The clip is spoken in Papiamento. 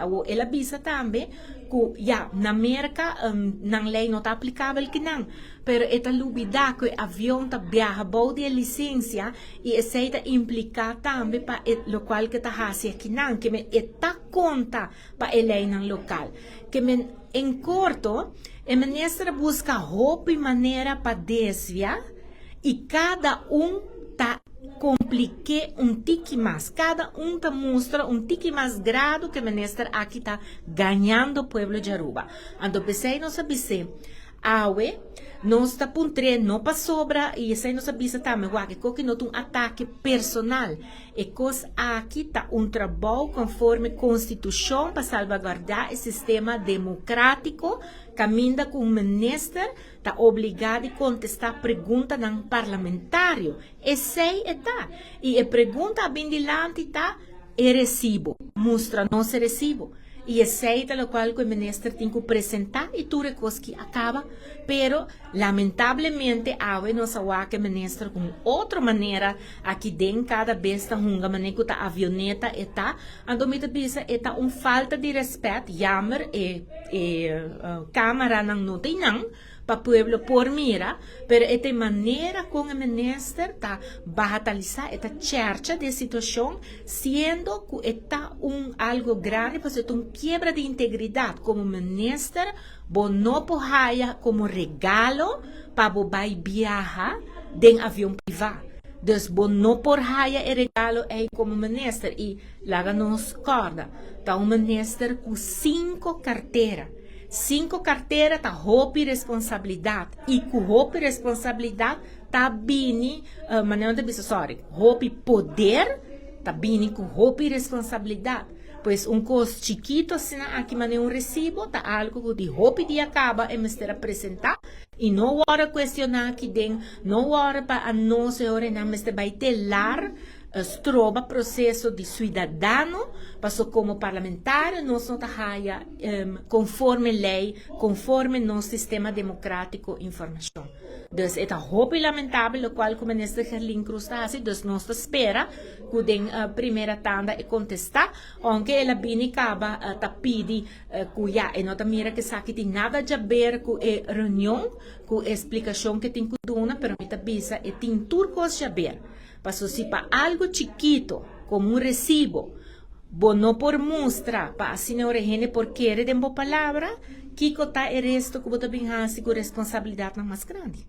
Awo el a bisa tambe ku ya na Merka nan lei no ta aplikabel kinan, pero e ta lubida ku e avion ta biaha bou di e lisensia i esei ta impliká tambe pa e lokual ku e ta hasi akinan, ke men e ta konta pa e leinan lokal. Ke men en korto e minister a buska hopi manera pa desvia i kada un ta Komplik'é un tiki mas. Kada un ta mustra un tiki mas grado ku e minister aki ta gañando pueblo di Aruba. Anto p'esei nos a bis'é, awe nos ta puntr'é no pasobra, i esei nos a bisa tambe, wak, e koki no ta un atake personal. E kos aki ta un trabou konforme konstitushon pa salbaguardá e sistema demokratiko kaminda ku un minister ta obligá di kontestá preguntanan parlamentario. Esei e ta. I e pregunta a bin dilanti ta e resibo. Mustra nos e resibo. I esei ta lokual ku e minister tin ku presentá i tur e kos ki a kaba. Pero lamentablemente awe nos a wak e minister ku un otro manera aki den kada bes ta hunga manera ku ta avioneta e ta. Anto mi ta bisa e ta un falta di respet, jammer e e camaranan no ta einan pa pueblo por mira, pero e ta e manera con e minister ta bahatalisa, e ta chercha di e situacion, siendo cu e ta un algo grandi pasobra e ta un kiebra di integridad como minister, bo no por haya como regalo pa bo bay biaha den avion priva. Dus bo no por haya e regalo ey como minister y laga nos corda ta un minister cu cinco cartera. Cinco cartera ta hopi responsabilidad y cu hopi responsabilidad ta bini, manera nan ta bisa sorry, hopi poder ta bini cu hopi responsabilidad. Pues un cos chikito asina aki manera un recibo ta algo cu di hopi dia caba e mester a presenta y no worde cuestiona aki den, no worde pa anos e ora nan mester bay telar stroba proceso di ciudadano, paso como parlamentario nos no ta haya conforme ley, conforme nos sistema democratico informacion. Dus e ta hopi lamentabel locual cu Minister Gerlin Croes ta haci, dus nos ta spera cu den primera tanda e contesta, aunke el a bini caba ta pidi cu ya e no ta mira cu esaki tin nada djaber cu e reunion, cu e splicacion cu e tin cu duna, pero mi ta bisa e tin tur cos djaber. Paso si pa algo chikito, como un recibo, bo no por mustra pa asina ora e hende por kere den bo palabra, kico ta e resto cu bo ta bin haci cu responsabilidadnan mas grandi?